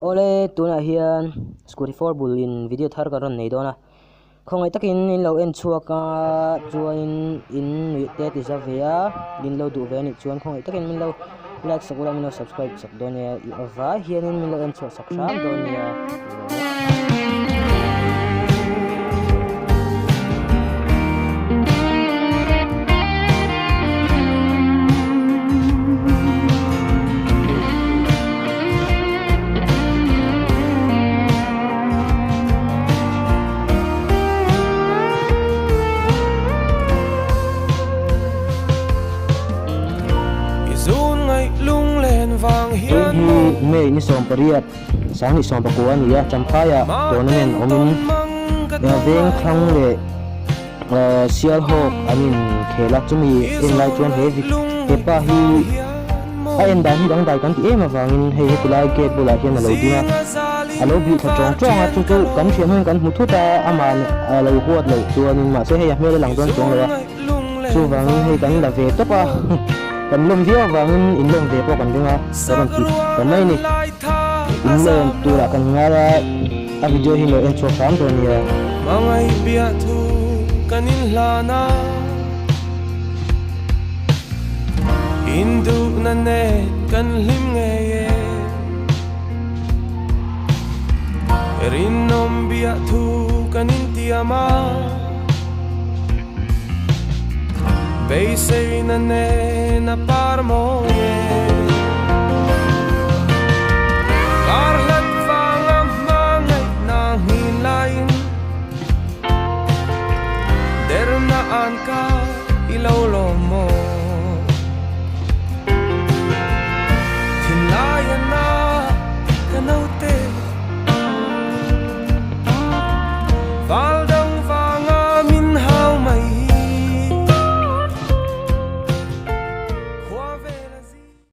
Awle, tunah hian Scooty 4 bul in video thar kan rawn nei dawn a, khawngaih takin in lo en chhuak a, chuanin in nuih te ti za ve a, in lo duh ve anih chuan khawngaih takin min lo like sak ula min lo subscribe sak dawn nia, i avai hianin min lo en chhuah sak hram dawn nia. Tun hi May ni 18, 2019 a ni a, Champhaiah tournament awmin veng thlang leh Sialhawk an inkhel a, chumi en lai chuan he he pa hi a en dan hi dangdai kan ti em avangin hei heti lai gate bulah hian a lo ding a, a lo bih thla tawng tawng a, chu chu kan thiam hian kan hmu thut a, amah a lo huat loh chuanin mahse hei a hmel a lang dawn chuang lo a, chuvangin hei kan la ve tawp a, kan lawm viau avangin in lawm ve pawh kan ring a, ka rawn ti ta mai a ni, in lawm turah kan ngai a. A video hi lo en chhuak hram dawn nia. Hmangaih biah thu kan inhlan a, induhna nen kan hlim ngei e. Rinawm biah thu kan intiam a, beiseina nen a par mawi e.